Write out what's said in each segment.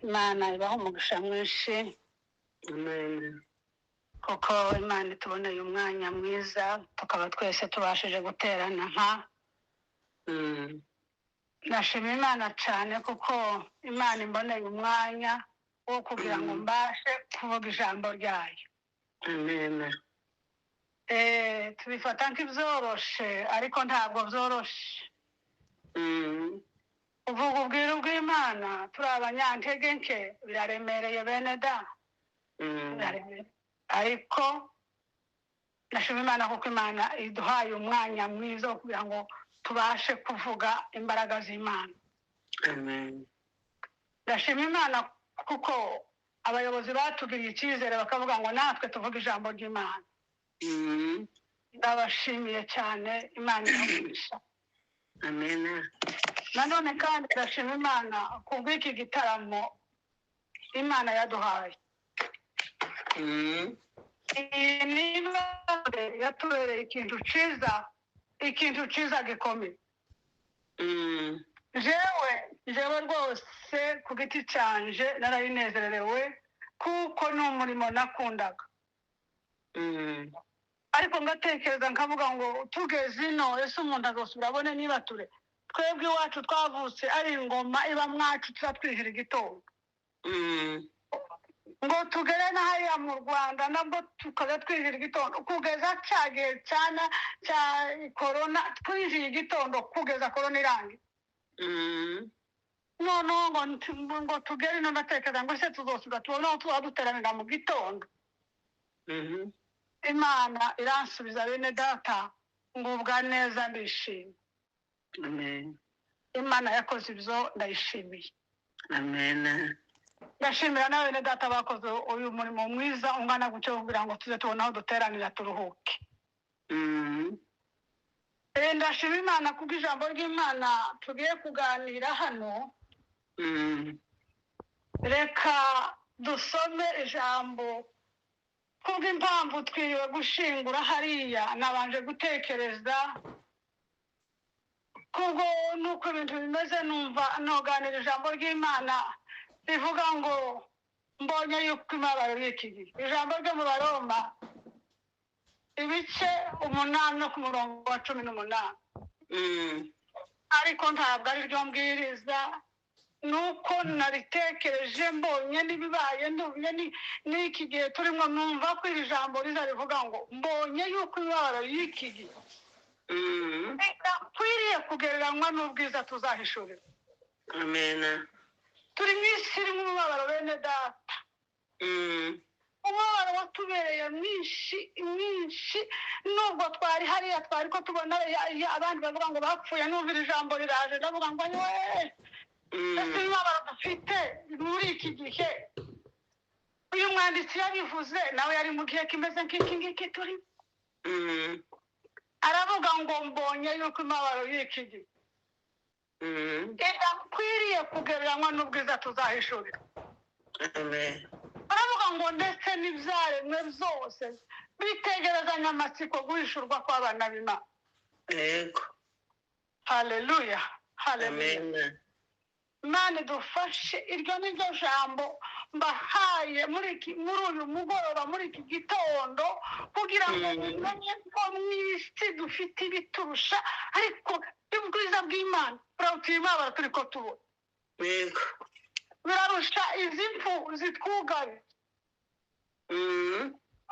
Imana ibaha umugisha mwinshi. Amen. Kuko Imana ituboneye umwanya mwiza, tukaba twese tubashije guterana nka Ndashima Imana cyane kuko Imana imboneye umwanya wo kugira ngo mbashe kuvuga ijambo ryayo. Amen. Tubifata nk'ibyoroshe, ariko ntabwo byoroshe. Kuvuga ubwiru bw'Imana turi abanyantege nke biraremereye, bene da. Biraremereye. Ariko ndashima Imana kuko Imana iduhaye umwanya mwiza wo kugira ngo tubashe kuvuga imbaraga z'Imana. Amen. Ndashima Imana kuko abayobozi batugiriye icyizere, bakavuga ngo natwe tuvuge ijambo ry'Imana. Ndabashimiye cyane, Imana ibahe. Amen. Nanone kandi ndashima Imana kubw'iki gitaramo Imana yaduhaye. Iyi niba yatubereye ikintu cyiza, ikintu cyiza gikomeye. Jewe rwose ku giti cyanje narayinezerewe, kuko ni umurimo nakundaga. Ariko ngatekereza nkavuga ngo tugeze ino, ese umuntu azosubira abone niba ture twebwe iwacu twavutse ari ingoma iba mwacu, tuba twihira igitondo, ngo tugere na hariya mu Rwanda nabwo tukajya twinjira igitondo, kugeza cya gihe cyana cya korona twinjiye igitondo kugeza korona irangiye. Noneho ngo tugere ino, ndatekereza ngo ese tuzosubira tubone aho tuba duteranira mu gitondo? Imana iransubiza, bene data, ngubwa neza, ndishimye. Amen. Imana yakoze ibyo, ndayishimiye. Amen. Ndashimira na bene data bakoze uyu murimo mwiza ungana gutyo kugira ngo tuze tubone aho duteranira turuhuke. Ndashima Imana kubwo ijambo ry'Imana tugiye kuganira hano. Reka dusome ijambo. Kubw'impamvu twiriwe gushingura hariya, nabanje gutekereza kubwo nuko ibintu bimeze, numva noganira ijambo ry'Imana rivuga ngo mbonye yuko imibabaro y'iki gihe, ijambo ryo mu Baroma ibice 8 no ku murongo wa 18. Ariko ntabwo ari ryo mbwiriza, nuko naritekereje mbonye n'ibibaye, ndumye n'iki gihe turimo, numva ko iri jambo riza rivuga ngo mbonye yuko imibabaro y'iki gihe idakwiriye kugereranywa n'ubwiza tuzahishurira. Amen. Turi mu isi irimo umubabaro, bene data. Umubabaro watubereye mwinshi mwinshi. Nubwo twari hariya, twari ko tubona abandi bavuga ngo bapfuye, numva iri jambo riraje, ndavuga ngo we, ese imibabaro dufite muri iki gihe, uyu mwanditsi yabivuze nawe yari mu gihe kimeze nk'iki ngiki turi. Aravuga ngo mbonye yuko imibabaro y'iki gihe idakwiriye kugereranywa n'ubwiza tuzahishurira. Amen. Baravuga ngo ndetse n'ibyaremwe byose bitegerezanya amatsiko guhishurwa kw'abana b'Imana. Yego. Haleluya, haleluya! Amen. Imana idufashe. Iryo ni ryo jambo mbahaye muri uyu mugoroba, muri iki gitondo, kugira ngo mumenye ko mu isi dufite ibiturusha, ariko ubwiza bw'Imana buraruta imibabaro turi ko tubona. Yego. Birarusha izi mfu zitwugarije.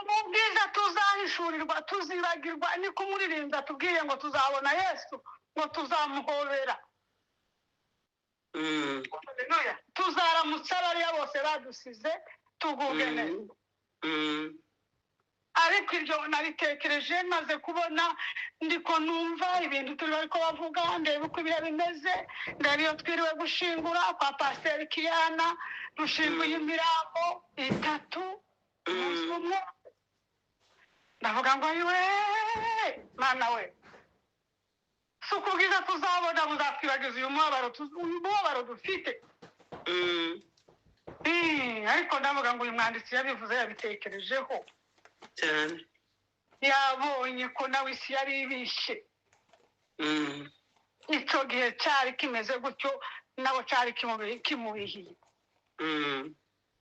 Mu bwiza tuzahishurirwa tuzibagirwa, niko umuririmbyi atubwiye ngo tuzabona Yesu, ngo tuzamuhobera. Haleluya. Tuzaramutsa bariya bose badusize, tugubwe neza. Ariko ibyo nabitekereje maze kubona ndiko numva ibintu turi bariko bavuga, ndeba uko ibihe bimeze, ndeba iyo twiriwe gushingura kwa Pasiteri Kiyana, dushinguye imirambo itatu umunsi umwe, ndavuga ngo ayiwe Mana we, si ukubwiza tuzabona buzatwibagiza uyu mubabaro, uyu mubabaro dufite. Ariko ndavuga ngo uyu mwanditsi yabivuze yabitekerejeho Cyane. Yabonye ko nawe isi yari ibishe. Icyo Icyo gihe cyari kimeze gutyo, nabo cyari kimubihiye.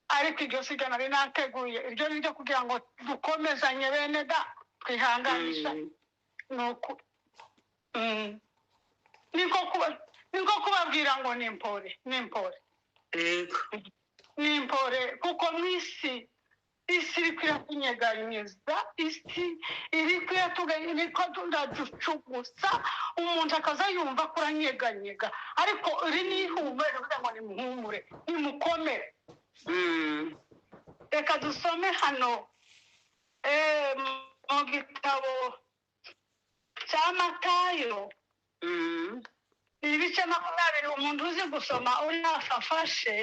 Ariko iryo siga nari nateguye, iryo ni ryo kugira ngo dukomezanye bene da, twihanganisha. Nuko niko kubabwira ngo ni impore, ni impore. Yego. Ni impore, kuko mu isi, isi iri kunyeganyeza, isi iri kuyatugusa, umuntu akaza yumva ko uranyeganyega, ariko iri ni ihumure rivuga ngo nimuhumure, nimukomere. Reka dusome hano mu gitabo cya Matayo, ibice 20. Umuntu uzi gusoma uri hafi afashe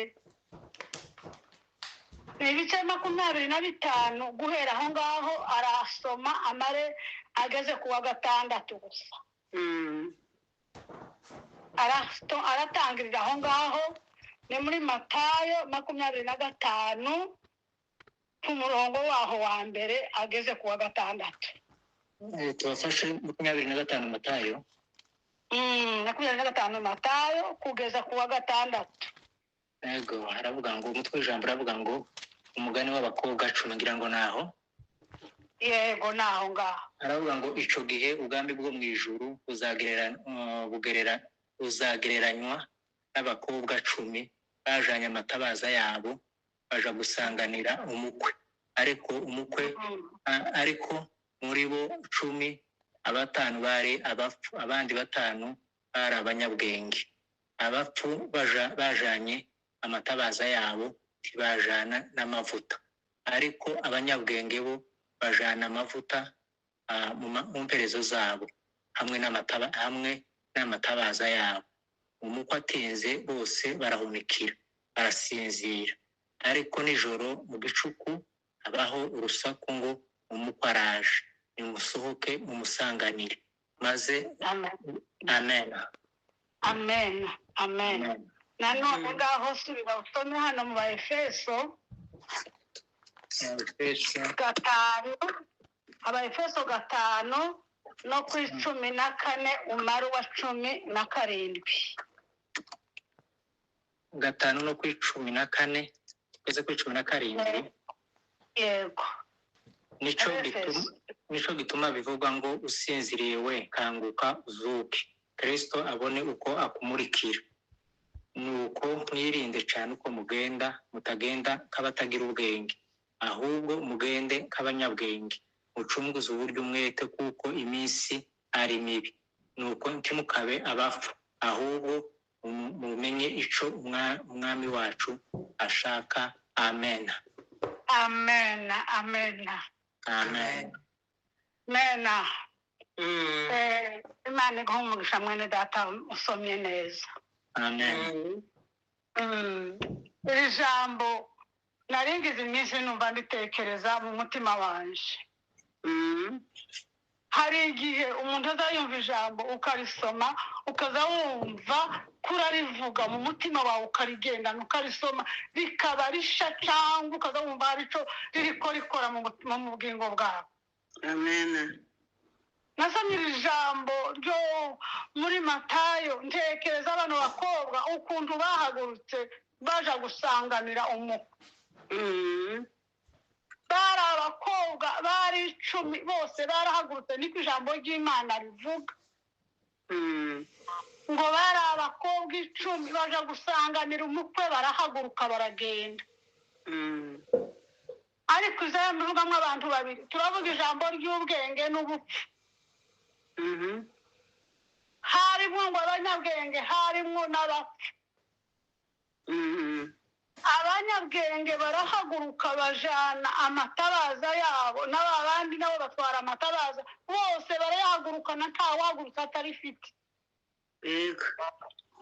ibice 25 guhera aho ngaho, arasoma amare ageze ku wa 6 gusa. Aratangirira aho ngaho, ni muri Matayo 25 ku murongo waho wa mbere ageze ku wa 6. Tubafashe 25 Matayo. 25 Matayo kugeza ku wa 6. Yego, haravuga ngo umutwe w'ijambo uravuga ngo umugani w'abakobwa 10, ngira ngo naho. Yego, naho ngaho. Haravuga ngo ico gihe ubwami bwo mu ijuru buzagereranywa n'abakobwa 10 bajanye amatabaza yabo baja gusanganira umukwe, ariko umukwe ariko muri bo 10 abatanu bari abapfu, abandi 5 bari abanyabwenge. Abapfu bajanye amatabaza yabo ntibajana n'amavuta, ariko abanyabwenge bo bajana amavuta mu mperezo zabo hamwe n'amatabaza yabo. Umukwe atinze bose barahunikira barasinzira, ariko nijoro mu gicuku habaho urusaku ngo umukwe araje, nimusohoke mumusanganire. Maze amen. Amen. Amen. Nanone ngaho subira usome hano mu Baefeso 5, Abaefeso 5 no kuri 14 umara wa 17. 5 no kuri 14 kugeza kuri 17. Yego. Nico gituma bivugwa ngo usinziriye we kanguka uzuke, Kristo abone uko akumurikira. Nuko mwirinde cyane uko mugenda, mutagenda nk'abatagira ubwenge, ahubwo mugende nk'abanyabwenge, mucunguze uburyo umwete, kuko iminsi ari mibi. Nuko ntimukabe abapfu, ahubwo mumenye ico umwami wacu ashaka. Amen. Amen. Amen. Amen. Amen. Imana iguhe umugisha mwene data, usomye neza. Amen. Iri jambo naringize iminsi numva nditekereza mu mutima wanje. Hari igihe umuntu azayumva ijambo ukarisoma, ukaza wumva kurarivuga mu mutima wawe, ukarigendana, ukarisoma rikaba risha, cyangwa ukaza wumva hari ico ririko rikora mu bugingo bwawe. Amen. Nasomye iri jambo ryo muri Matayo, ntekereza abantu bakobwa ukuntu bahagurutse baja gusanganira umukwe. Bari abakobwa bari 10 bose barahagurutse, niko ijambo ry'Imana rivuga. Ngo bari abakobwa 10 baja gusanganira umukwe, barahaguruka baragenda. Ariko izamuvugamo abantu babiri, turavuga ijambo ry'ubwenge n'ubupfu. Harimo ngo abanyabwenge, harimo n'abapfu. Abanyabwenge barahaguruka bajana amatabaza yabo, n'abandi nabo batwara amatabaza, bose barayahagurukana, nta wahagurutse atarifite.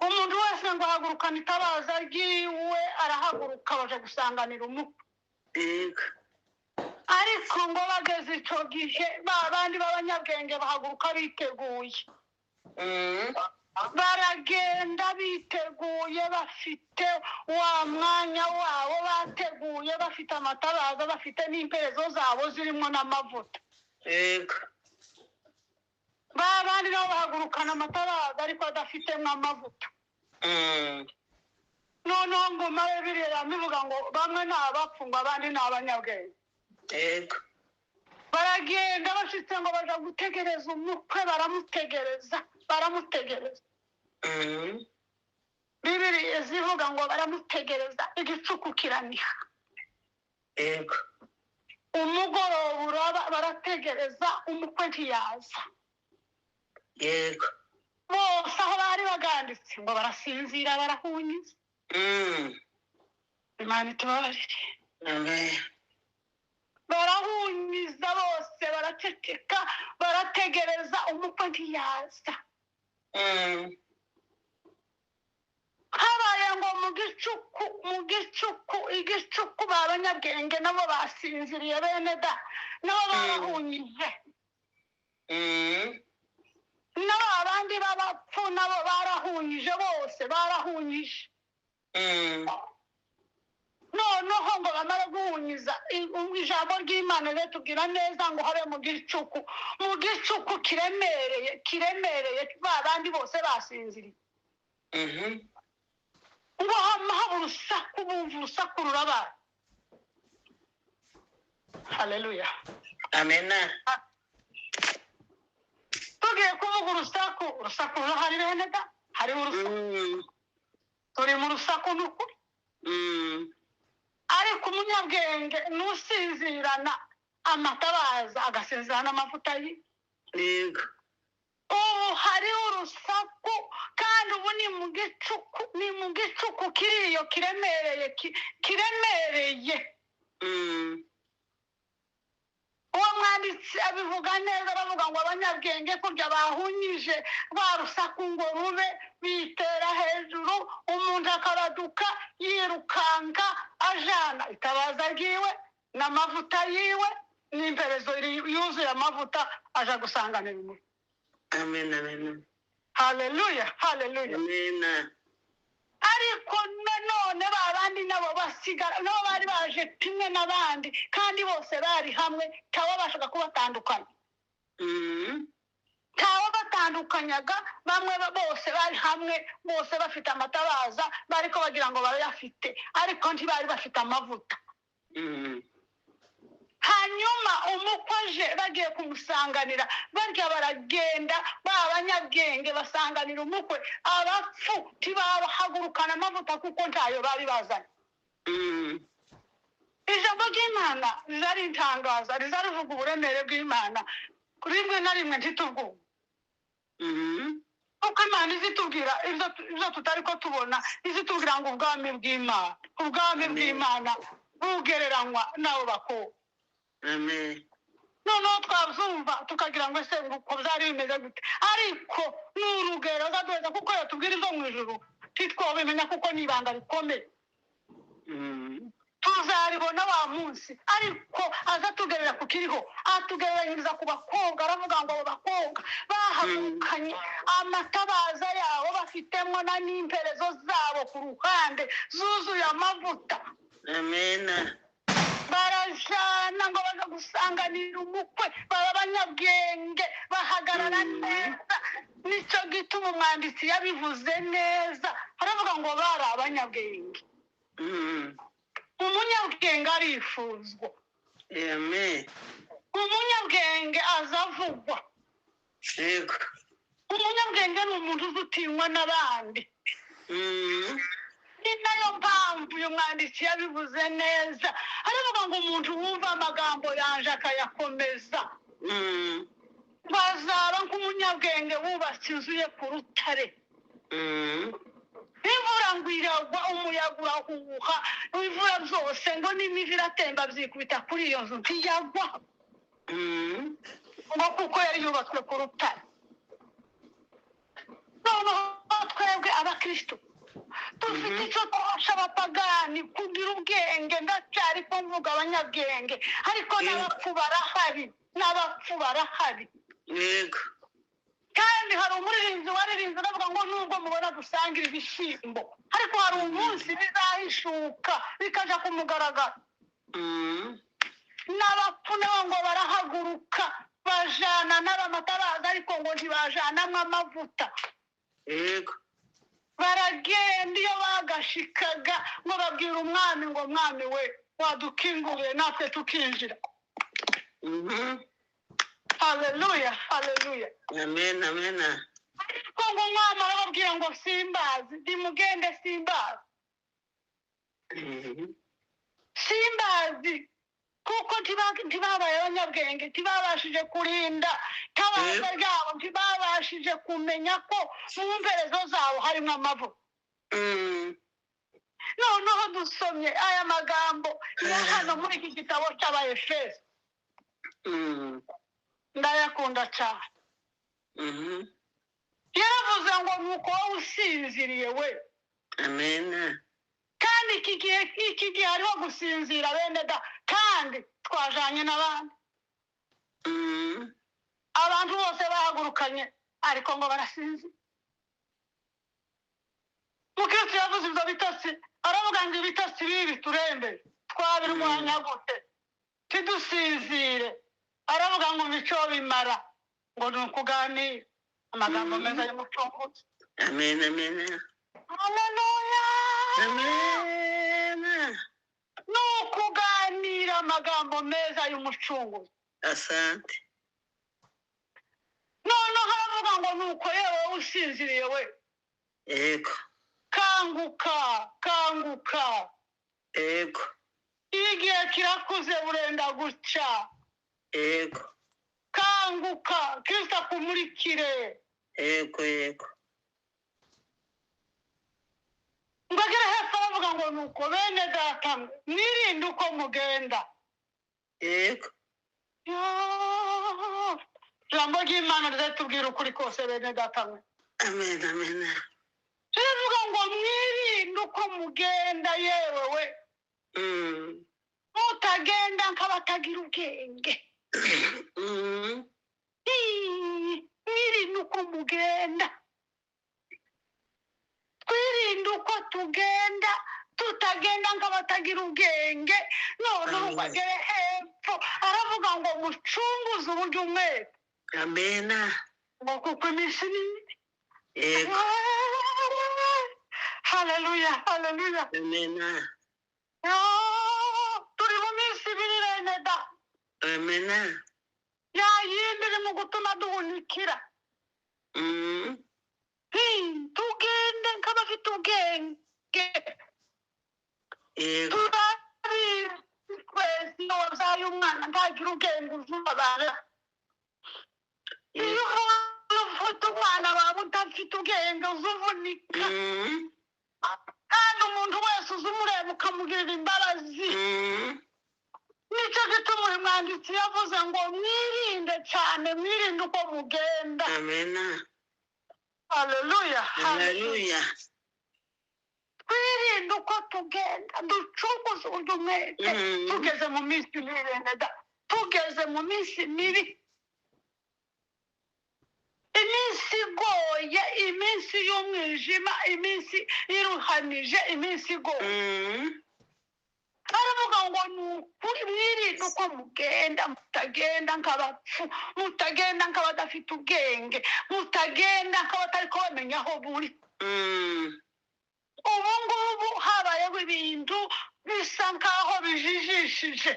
Umuntu wese ngo ahagurukana itabaza ryiwe, arahaguruka baje gusanganira umukwe. Ariko ngo bageze ico gihe, ba bandi b'abanyabwenge bahaguruka biteguye. Baragenda biteguye, bafite wa mwanya wabo bateguye, bafite amatabaza, bafite n'imperezo zabo zirimo n'amavuta. Ba bandi nabo bahagurukana amatabaza ariko adafitemo amavuta. Noneho ngo mare biriya bivuga ngo bamwe ni abapfu, ngo abandi ni abanyabwenge. Yego. Baragenda bashitse ngo baja gutegereza umukwe, baramutegereza, baramutegereza. Bibiri zivuga ngo baramutegereza, igicuku kiraniha. Yego. Umugoroba uraba, barategereza, umukwe ntiyaza. Yego. Bose aho bari baganditse ngo barasinzira, barahunyiza. Imana itubabarire. Amen. Barahunyiza bose, baraceceka, barategereza, umukwe ntiyaza. Habaye ngo mu gicuku, mu gicuku, igicuku, ba banyabwenge nabo basinziriye, bene da, nabo barahunyije. Nabo abandi b'abapfu nabo barahunyije, bose barahunyije. Noneho ngo bamare guhunyiza, ijambo ry'Imana ritubwira neza ngo habe mu gicuku, mu gicuku kiremereye, kiremereye, ba bandi bose basinziriye. Ngo hama haba urusaku, bumva urusaku rurabaye. Haleluya. Amena. Tugiye kuvuga urusaku, urusaku rurahari bene da, hariho urusaku. Turi mu rusaku ni ukuri. Ariko umunyabwenge n'usinzirana amatabaza, agasinzirana amavuta ye. Yego. Ubu hariho urusaku, kandi ubu ni mu gicuku, ni mu gicuku kiriyo kiremereye, kiremereye. Uwo mwanditsi abivuga neza, aravuga ngo abanyabwenge kurya bahunyije rwa rusaku ngo rube, bitera hejuru, umuntu akaraduka yirukanka ajana itabaza ryiwe n'amavuta yiwe n'imperezo yuzuye amavuta, aja gusanganira umuriro. Amen, amen. Haleluya, haleluya. Amen. Ariko nanone ba bandi nabo basigara, nabo bari baje kimwe n'abandi, kandi bose bari hamwe, ntawabashaga kubatandukanya. Ntawabatandukanyaga, bamwe bose bari hamwe, bose bafite amatabaza, bariko bagira ngo barayafite, ariko ntibari bafite amavuta. Hanyuma umukwe aje, bagiye kumusanganira, barya baragenda, ba banyabwenge basanganira umukwe, abapfu ntibahagurukana amavuta kuko ntayo bari bazanye. Ijambo ry'Imana rizaritangaza, rizarivuga uburemere bw'Imana, rimwe na rimwe ntitubwumve. Kuko Imana izitubwira ibyo tutari ko tubona, izitubwira ngo ubwami bw'Imana, ubwami bw'Imana bugereranywa n'abo bakobwa. Amen. Noneho twabyumva tukagira ngo ese uko byari bimeze gute, ariko ni urugero azaduheza, kuko yatubwira izo mu ijuru ntitwabimenya, kuko ni ibanga rikomeye. Tuzaribona wa munsi, ariko azatugerera ku kiriho, atugereranyiriza ku bakobwa, aravuga ngo abo bakobwa bahagurukanye amatabaza yabo, bafitemo na n'imperezo zabo ku ruhande zuzuye amavuta. Amen. Barajana ngo baza gusanganira umukwe, baba abanyabwenge, bahagarara neza. Nicyo gituma umwanditsi yabivuze neza, aravuga ngo bari abanyabwenge. Umunyabwenge arifuzwa. Amen. Umunyabwenge azavugwa. Yego. Umunyabwenge ni umuntu uzi utinywa n'abandi. Ni nayo mpamvu uyu mwanditsi yabivuze neza, aravuga ngo umuntu wumva amagambo yanje akayakomeza, bazaba nk'umunyabwenge wubatse inzu ye ku rutare. Imvura ngo iragwa, umuyaga urahuha, imvura byose ngo n'imivu iratemba byikubita kuri iyo nzu, ntiyagwa. Ngo kuko yari yubatswe ku rutare. Noneho twebwe abakristo dufite icyo turusha abapagani, kugira ubwenge. Ndacyari ko mvuga abanyabwenge, ariko n'abapfu barahari, n'abapfu barahari. Yego. Kandi hari umuririmbyi waririmbye aravuga ngo nubwo mubona dusangira ibishyimbo, ariko hari umunsi bizahishuka bikaja ku mugaragaro. N'abapfu nabo ngo barahaguruka. Bajana n'abamatabaza, ariko ngo ntibajanamwo amavuta. Yego. Baragenda, iyo bagashikaga ngo babwira umwami ngo: "Mwami we, wadukinguriye natwe tukinjira?" Haleluya, haleluya! Amen, amen. Ariko ngo umwami arababwira ngo: "Simbazi, nimugende, simbazi." Simbazi, kuko ntibabaye abanyabwenge, ntibabashije kurinda tabaza ryabo, ntibabashije kumenya ko mu mperezo zabo harimo amavuta. Noneho dusomye aya magambo ya hano muri iki gitabo cy'Abaefeso. Ndayakunda cyane. Yaravuze ngo: "Nuko wowe usinziriye we." Amen. Kandi iki gihe hariho gusinzira, bene da, kandi twajanye n'abandi. Abantu bose bahagurukanye, ariko ngo barasinzira. Mukristo yavuze ibyo bitotsi, aravuga ngo: "Ibitotsi bibi biturembe, twabirwanya gute tidusinzire?" Aravuga ngo mico bimara ngo ni ukuganira amagambo meza y'Umucunguzi. Amen, amen. Haleluya! Amen. Ni ukuganira amagambo meza y'Umucunguzi. Asante. Noneho aravuga ngo: "Nuko yewe usinziriye we, kanguka, kanguka." Igihe kirakuze, burenda guca. Kanguka, Kristo akumurikire. yego yego Ngo agere hepfo aravuga ngo: "Nuko bene data, mwirinde uko mugenda." Yoo! Ijambo ry'Imana rizatubwira ukuri kose, bene data mwe. Amen, amen. Riravuga ngo: "Mwirinde uko mugenda, yewe we, mutagenda nk'abatagira ubwenge." Ii, mwirinde uko mugenda, twirinde uko tugenda, tutagenda nk'abatagira ubwenge. Noneho ngo agere hepfo aravuga ngo: "Mucunguze uburyo umwete," Amen. ngo kuko iminsi ni mibi. Haleluya, haleluya! Amen. Yoo, turi mu minsi ibiri, bene da. Amen. Ya yindi iri mu gutuma duhunikira. Tugende nk'abafite ubwenge. Turabizi twese, iyo wabyaye umwana ntagira ubwenge, uzubabara. Iyo ufite umwana wawe udafite ubwenge, uzuvunika. Kandi umuntu wese uza umureba ukamugirira imbabazi. Nicyo gituma uyu mwanditsi yavuze ngo: "Mwirinde cyane, mwirinde uko mugenda." Amen. Haleluya, haleluya! Haleluya. Twirinde uko tugenda, ducunguze uburyo umwete. Tugeze mu minsi mibi, bene da, tugeze mu minsi mibi, iminsi igoye, iminsi y'umwijima, iminsi iruhanije, iminsi igoye. Aravuga ngo: "Ni ukuri, mwirinde uko mugenda, mutagenda nk'abapfu, mutagenda nk'abadafite ubwenge, mutagenda nk'abatari ko bamenya aho buri." Ubu ngubu habayeho ibintu bisa nk'aho bijijishije.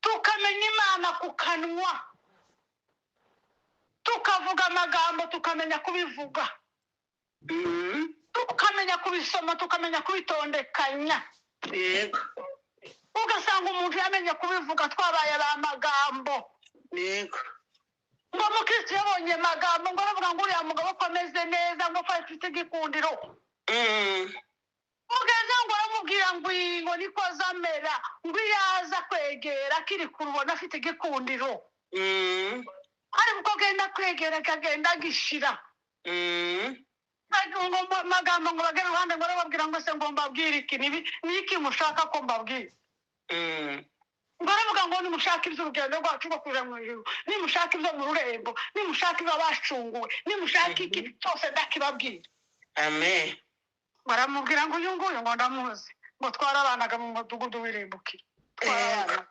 Tukamenya Imana ku kanwa, tukavuga amagambo, tukamenya kubivuga, tukamenya kubisoma, tukamenya kubitondekanya. Ugasanga umuntu yamenye kubivuga, twabaye ba magambo. Ngo mukristo yabonye magambo, ngo aravuga ngo: "Uriya mugabo ko ameze neza, ngo ko afite igikundiro." Mugeze ngo aramubwira ngo iyi ngo niko azamera, ngo iyo aza kwegera akiri kurubona afite igikundiro, ariko uko agenda kwegera akagenda agishira. Ngo magambo ngo bagere iruhande, ngo arababwira ngo: "Se ngo mbabwire iki? Ni iki mushaka ko mbabwira?" Ngo aravuga ngo: "Nimushaka iby'urugendo rwacu rwo kuja mu ijuru, nimushaka ibyo mu rurembo, nimushaka ibyo bacunguwe, nimushaka iki cyose, ndakibabwira." Amen. Baramubwira ngo: "Uyu nguyu ngo ndamuzi, ngo twarabanaga mu mudugudu w'irimbukiro, twarabanaga."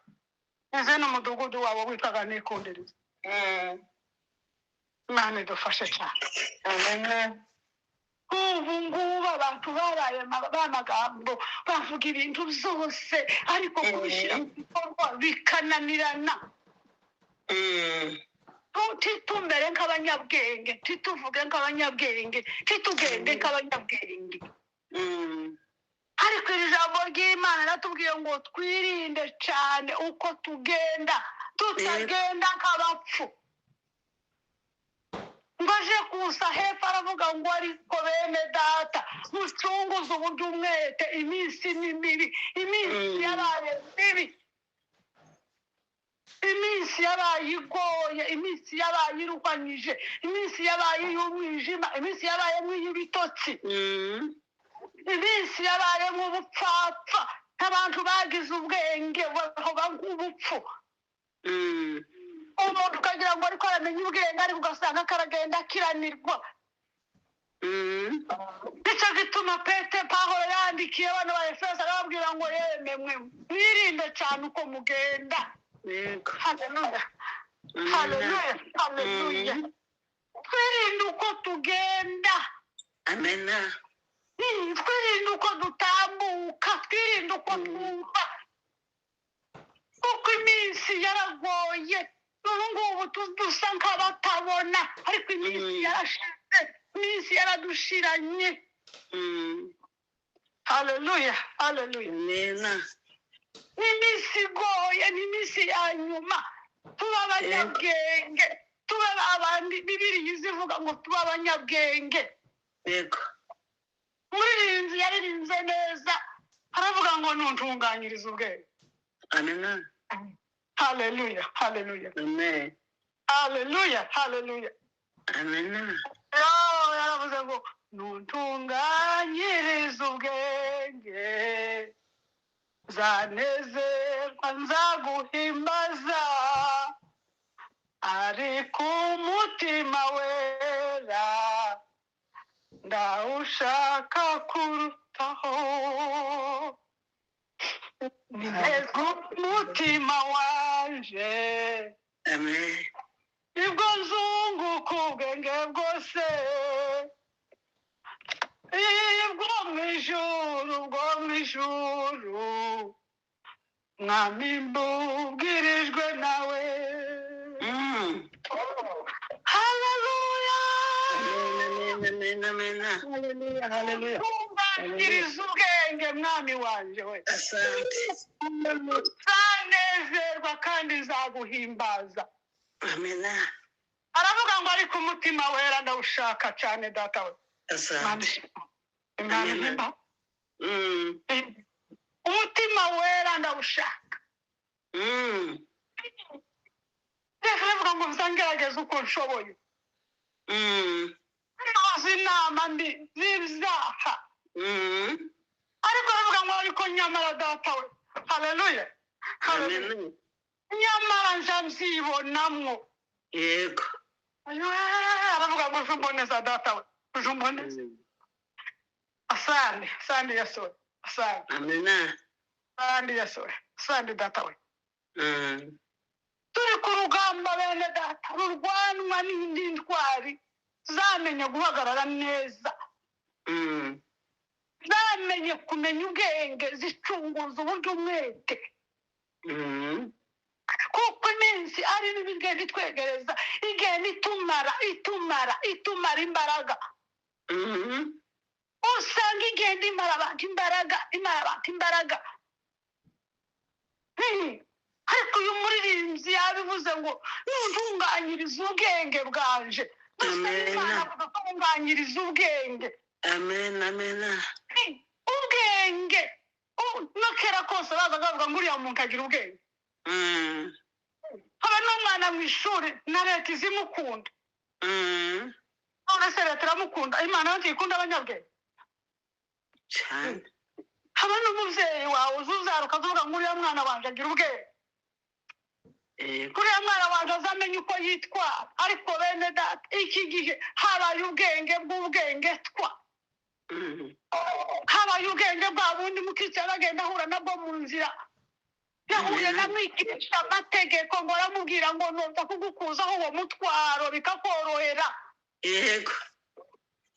Nzi n'umudugudu wabo witwaga Nikundiriza. Imana idufashe cyane. Amen. Ubu ngubu abantu babaye b'amagambo, bavuga ibintu byose, ariko kubishyira mu bikorwa bikananirana. Titumbere nk'abanyabwenge, tituvuge nk'abanyabwenge, titugende nk'abanyabwenge. Ariko iri jambo ry'Imana ratubwiye ngo twirinde cyane uko tugenda, tutagenda nk'abapfu. Ngo aje kusa hepfo aravuga ngo ariko bene data mucunguze uburyo umwete, iminsi ni mibi, iminsi yabaye mibi, iminsi yabaye igoye, iminsi yabaye iruhanyije, iminsi yabaye iy'umwijima, iminsi yabaye nk'iy'ibitotsi, iminsi yabaye nk'ubupfapfa. Abantu bagize ubwenge bavuga nk'ubupfu. Umuntu ukagira ngo ariko aramenya ubwenge, ariko ugasanga karagenda akiranirwa. Nicyo gituma Pete Pawulo yandikiye abana ba Efeso arababwira ngo yemwe mwirinde cyane uko mugenda. Yego. Haleluya, haleluya, haleluya. Twirinde uko tugenda. Amena. Twirinde uko dutambuka, twirinde uko twumva, kuko iminsi yaragoye. Ubu ngubu dusa nk'abatabona, ariko iminsi yarashize, iminsi yaradushiranye. Haleluya, haleluya. Amena. Ni iminsi igoye, ni iminsi ya nyuma. Tuba abanyabwenge, tuba abandi. Bibiliya izivuga ngo tuba abanyabwenge. Yego. Muririnzi yaririnze neza, aravuga ngo nuntunganyirize ubwenge. Amena. Haleluya, haleluya. Amen. Haleluya, haleluya. Amena. Yo, yaravuze ngo nuntunganyirize ubwenge, nzanezerwa nzaguhimbaza, ariko umutima wera ndawushaka kurutaho. Neza umutima wanje. Amen. Nibwo nzunguka ubwenge bwose, bwo mu ijuru, bwo mu ijuru, mwami mbubwirijwe nawe. Haleluya. Amen, amen, amen. Haleluya, haleluya. Tunganyiriza ubwenge mwami wanje we. Asante. Nzanezerwa kandi nzaguhimbaza. Amena. Aravuga ngo ariko umutima wera ndawushaka cyane data we. Asante. Imana Amen. ihimba. Umutima wera ndawushaka. Reka aravuga ngo nzangerageze uko nshoboye. Ntazi inama mbi z'ibyaha. Ariko aravuga ngo ariko nyamara data we. Haleluya. Haleluya. Amen. Nyamara nja mbyibonamwo. Yego. Ayiwe, aravuga ngo uje umboneza data we. Uje umboneza. Asante, asante Yesu we. Asante. Amena. Asante Yesu we. Asante data we. Turi ku rugamba bene data, rurwanwa n'indi ntwari zamenye guhagarara neza, zamenye kumenya ubwenge, zicunguza uburyo umwete. Kuko iminsi ari mibi, igenda itwegereza, igenda itumara, itumara, itumara imbaraga. Usanga igenda imara abantu imbaraga, imara abantu imbaraga. Ariko uyu muririmbyi yabivuze ngo nuntunganyiriza ubwenge bwanje. Dusaba Amen. Imana kudutunganyiriza ubwenge. Amen, amen. Ubwenge. No kera kose bazaga bavuga ngo uriya muntu agira ubwenge. Haba n'umwana mu ishuri na leta izimukunda. None se leta iramukunda, Imana yo ntikunda abanyabwenge. Cyane. Haba n'umubyeyi wawe uzubyara ukavuga ngo uriya mwana wanje agira ubwenge. Yego. Uriya mwana wanje azamenya uko yitwara. Ariko bene data, iki gihe habaye ubwenge bw'ubwenge twa. Habaye ubwenge bwa bundi mukristo yaba agenda ahura nabwo mu nzira. Yahuye na mwigisha amategeko ngo aramubwira ngo noza kugukuzaho uwo mutwaro bikakorohera. Yego.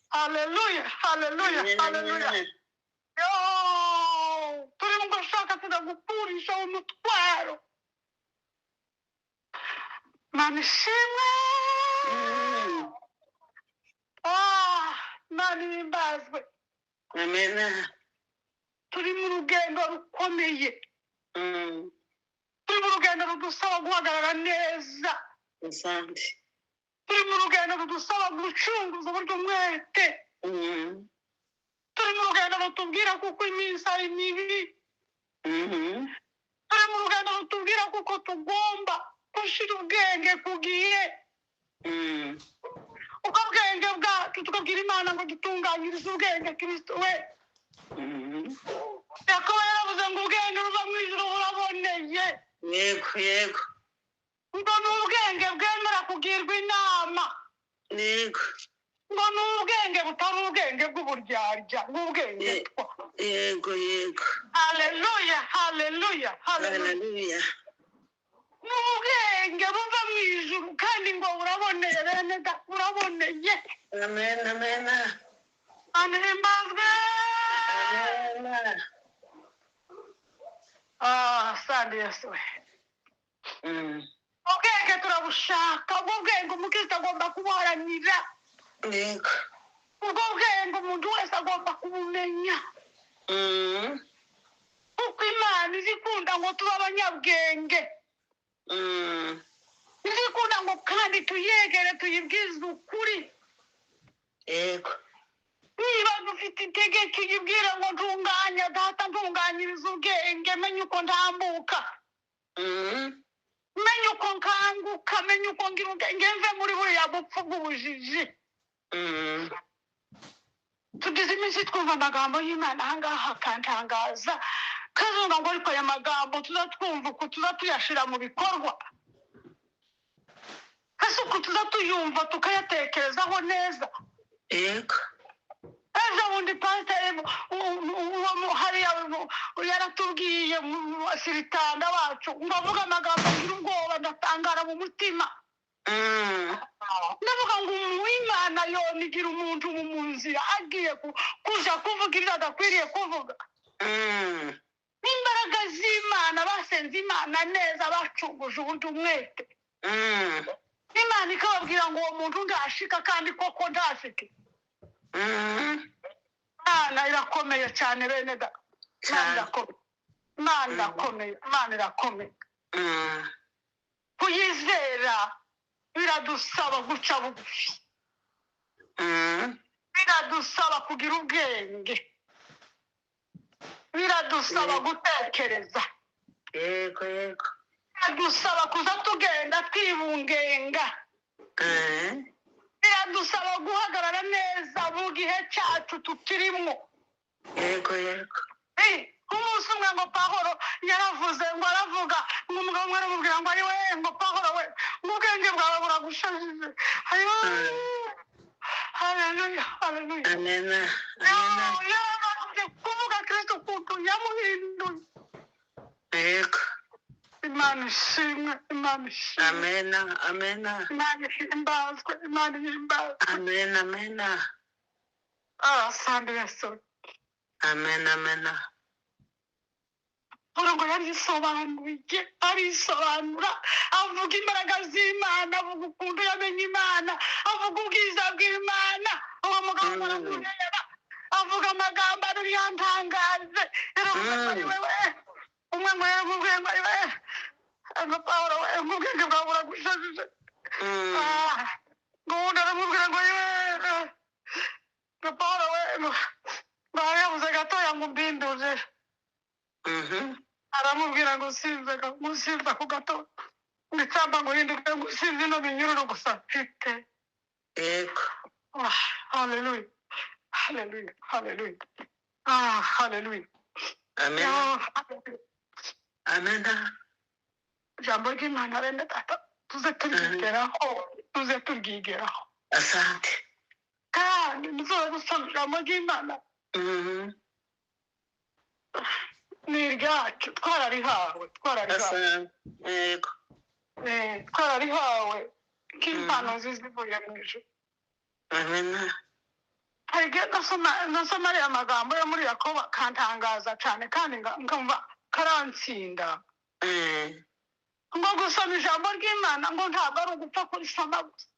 Haleluya, haleluya, haleluya. Yo, turimo gushaka tugagukurisha umutwaro. Mana ishimwe. Ah, Mana ihimbazwe. Amena. Turi mu rugendo rukomeye. Turi mu rugendo rudusaba guhagarara neza. Asante. Turi mu rugendo rudusaba gucunguza uburyo umwete. Turi mu rugendo rutubwira kuko iminsi ari mibi. Turi mu rugendo rutubwira kuko tugomba gushyira ubwenge ku gihe. Ubwo bwenge bwacu tukabwira Imana ngo dutunganyirize ubwenge Kristo we. Yakobo yaravuze ngo ubwenge buva mu ijuru buraboneye. Yego, yego. Ngo ni ubwenge bwemera kugirwa inama. Yego. Ngo ni ubwenge butari ubwenge bw'uburyarya, bw'ubwenge twa. Yego, yego. Haleluya, haleluya, haleluya. Haleluya. Ni ubwenge buva mu ijuru kandi ngo buraboneye bene da, buraboneye. Amen, amen. Anihimbazwe. Amen. Ah, sandi Yesu we. Ubwenge turabushaka, ubwo bwenge umukristo agomba kubuharanira. Yego. Ubwo bwenge umuntu wese agomba kubumenya. Kuko Imana izikunda ngo tube abanyabwenge. Izikunda ngo kandi tuyegere tuyibwize ukuri. Yego. Niba dufite itegeko iyibwire ngo ntunganya data, ntunganyiriza ubwenge, menye uko ntambuka. Menye uko nkanguka, menye uko ngira ubwenge, mve muri buriya bupfu bw'ubujiji. Tugize iminsi twumva amagambo y'Imana aha ngaha akantangaza. Kazunga ngo ariko aya magambo tuza twumva uku tuza tuyashira mu bikorwa. Ese uku tuza tuyumva tukayatekerezaho neza. Yego. Ejo bundi pasiteri hariya yaratubwiye siritanda wacu ngo avuge amagambo ngira ubwoba ndatangara mu mutima. Ndavuga ngo Imana yonigira umuntu mu nzira agiye kuja kuvuga ibyo adakwiriye kuvuga. Imbaraga z'Imana basenze Imana neza bacunguje ubundi umwete. Imana ikababwira ngo uwo muntu ndashika kandi koko ndashike. Imana irakomeye cyane bene da. Imana irakomeye. Imana irakomeye. Imana irakomeye. Kuyizera biradusaba guca bugufi. Biradusaba kugira ubwenge. Biradusaba gutekereza. Yego, yego. Biradusaba kuza tugenda twibungenga. Biradusaba guhagarara neza mu gihe cyacu tukirimo. Yego, yego. Umunsi umwe ngo Pahoro yaravuze ngo aravuga ngo umugabo umwe aramubwira ngo ari we ngo Pahoro we ngo ubwenge bwawe buragushajije. Haleluya, haleluya. Amena, amena. Yaravuze kuvuga Kristo ukuntu yamuhinduye. Yego. Imana ishimwe, Imana ishimwe. Amena, amena. Imana ihimbazwe, Imana ihimbazwe. Amena, amena. Ah, sandi Yesu. Amena, amena. Ngo yarisobanuye, arisobanura, avuga imbaraga z'Imana, avuga ukuntu yamenye Imana, avuga ubwiza bw'Imana. Uwo mugabo aramureba, avuga amagambo abiri yantangaje. Yaravuze ngo ari wewe, umwe ngo yaramubwiye ngo ari wewe, ngo Pawulo we, ngo ubwenge bwawe buragushajije. Ngo uwundi aramubwira ngo ari wewe, ngo Pawulo we, ngo yabuze gatoya ngo umbinduje. Aramubwira ngo sinze ngo ku gato ngitsamba ngo hinduke ngo sinze no binyururu gusa mfite. Yego. Haleluya, haleluya, haleluya. Ah, haleluya. Amen. Amen. Ijambo ry'Imana bene data tuze turyigeraho, tuze turyigeraho. Asante. Kandi muzobe gusoma ijambo ry'Imana. Ni iryacu, twararihawe, twararihawe. Asante. Yego. Twararihawe nk'impano nziza ivuye mu ijuru. Amena. Hari igihe nasoma ariya magambo yo muri Yakobo akantangaza cyane, kandi nkumva karantsinda. Ngo gusoma ijambo ry'Imana ngo ntabwo ari ugupfa kurisoma gusa.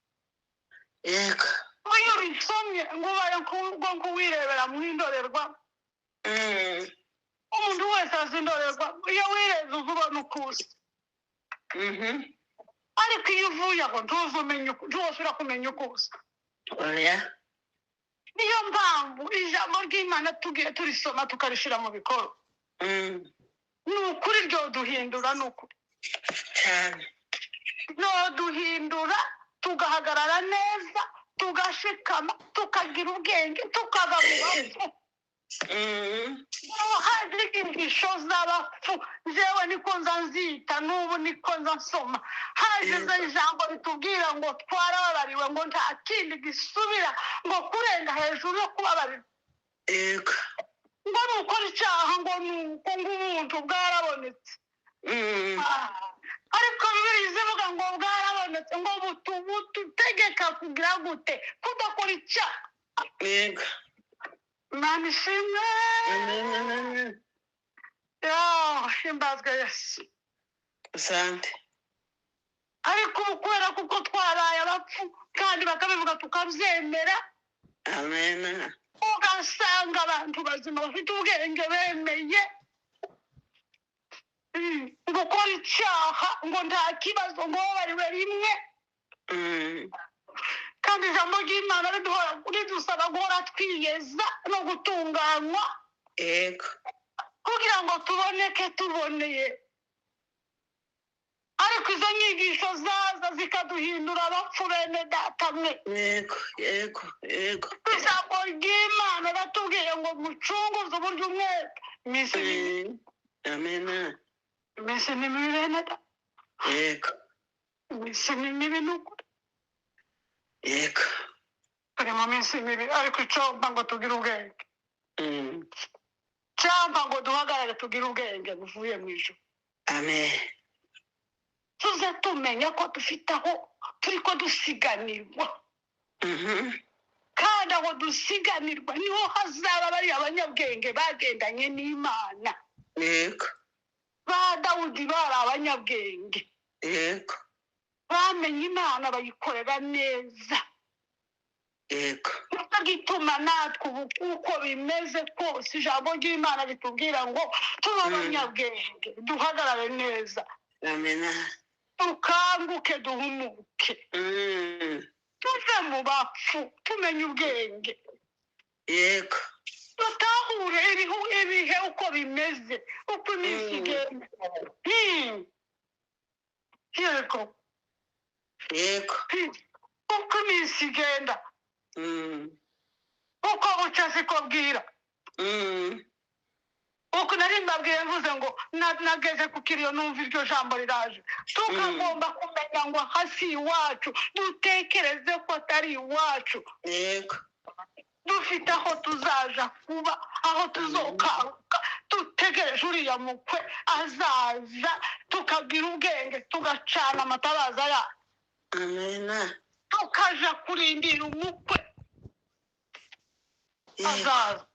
Yego. Ngo iyo urisomye ngo ubaye nk'uwirebera mu indorerwamo. Umuntu wese azi indorerwamo, iyo wirebye uza ubona uko usa. Ariko iyo uvuye aho ntuzi umenya uko, ntiwosubira kumenya uko usa. Oya. Niyo mpamvu ijambo ry'Imana tugiye turisoma tukarishyira mu bikorwa, ni ukuri ryoduhindura, ni ukuri. Cyane. Ryoduhindura tugahagarara neza, tugashikama, tukagira ubwenge, tukava mu bapfu. Hari inyigisho z'abapfu, njyewe niko nza nzita, n'ubu niko nza nsoma. Haje ijambo ritubwira ngo twarababariwe, ngo nta kindi gisubira ngo kurenga hejuru yo kubabarirwa. Yego. Ngo nukora icyaha, ngo nuko ngo ubuntu bwarabonetse. Ariko Bibiliya izivuga ngo bwarabonetse, ngo bututegeka kugira gute? Kudakora icyaha. Yego. Imana ishimwe. Amen, amen. Yo, himbazwe Yesu. Asante. Ariko ubu kubera kuko twaraye abapfu, kandi bakabivuga tukabyemera, Amen. ugasanga abantu bazima bafite ubwenge bemeye gukora icyaha, ngo nta kibazo, ngo babariwe rimwe. Kandi ijambo ry'Imana ridusaba guhora twiyeza no gutunganywa. Yego. Kugira ngo tuboneke tuboneye. Ariko izo nyigisho zaza zikaduhindura abapfu, bene data mwe. Yego, yego, yego. Ijambo ry'Imana ratubwiye ngo mucunguze uburyo umwete, iminsi ni mibi. Amen. Iminsi ni mibi, bene data. Yego. Iminsi ni mibi, ni ukuri. Yego. Turi mu minsi mibi, ariko icyampa ngo tugire ubwenge, cyampa ngo duhagarare tugire ubwenge buvuye mu ijuru. Amen. Tuze tumenya ko dufite aho turi ko dusiganirwa. Kandi aho dusiganirwa niho hazaba bariya abanyabwenge bagendanye n'Imana. Yego. Ba Dawudi bari abanyabwenge. Yego. Bamenye Imana, bayikorera neza. Yego. Nicyo gituma natwe ubu uko bimeze kose ijambo ry'Imana ritubwira ngo tube abanyabwenge, duhagarare neza. Amen. Dukanguke, duhumuke, tuve mu bapfu, tumenye ubwenge. Yego. Dutahure ibihe uko bimeze, uko iminsi igenda. Yego. Yego. Uko iminsi igenda, uko bucya siko bwira. Uko nari mbabwiye, mvuze ngo nageze ku kiriyo numva iryo jambo riraje. Tukagomba kumenya ngo hasi iwacu, dutekereze ko atari iwacu. Yego. Dufite aho tuzaja kuba, aho tuzokanguka dutegereje uriya mukwe azaza, tukagira ubwenge, tugacana amatabaza yacu. Amen. Tukaja kurindira umukwe. Yego. Azaza,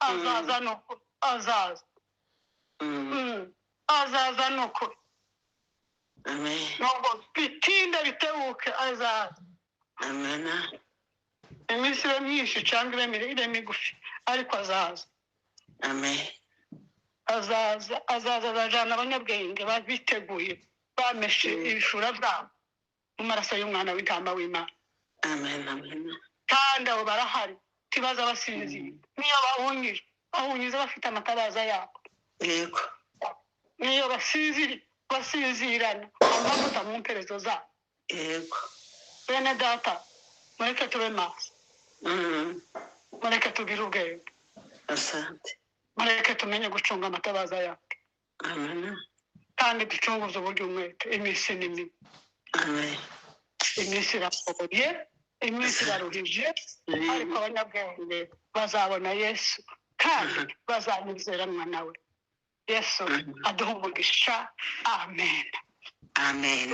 azaza, ni ukuri azaza. Azaza, ni ukuri. Amen. Nubwo bitinde bitebuke, azaza. Amen. Iminsi ibe myinshi cyangwa ibe migufi, ariko azaza. Amen. Azaza, azaza, azajana abanyabwenge biteguye, bameshe ibishura byabo mu maraso y'umwana w'intama w'Imana. Amen. Amen. Kandi abo barahari, ntibaza basinziriye. Niyo bahunyije, bahunyize bafite amatabaza yabo. Yego. Niyo basinziri, basinzirana amavuta mu mperezo zabo. Yego. Bene data, mureke tube maso. Mureke tugire ubwenge. Asante. Mureke tumenye gucunga amatabaza yacu. Amen. Kandi ducunguze uburyo umwete, iminsi ni mibi. Amen. Iminsi iragoye, iminsi iraruhije, ariko abanyabwenge bazabona Yesu kandi bazanizeranwa nawe. Yesu aduha umugisha. Amen. Amen.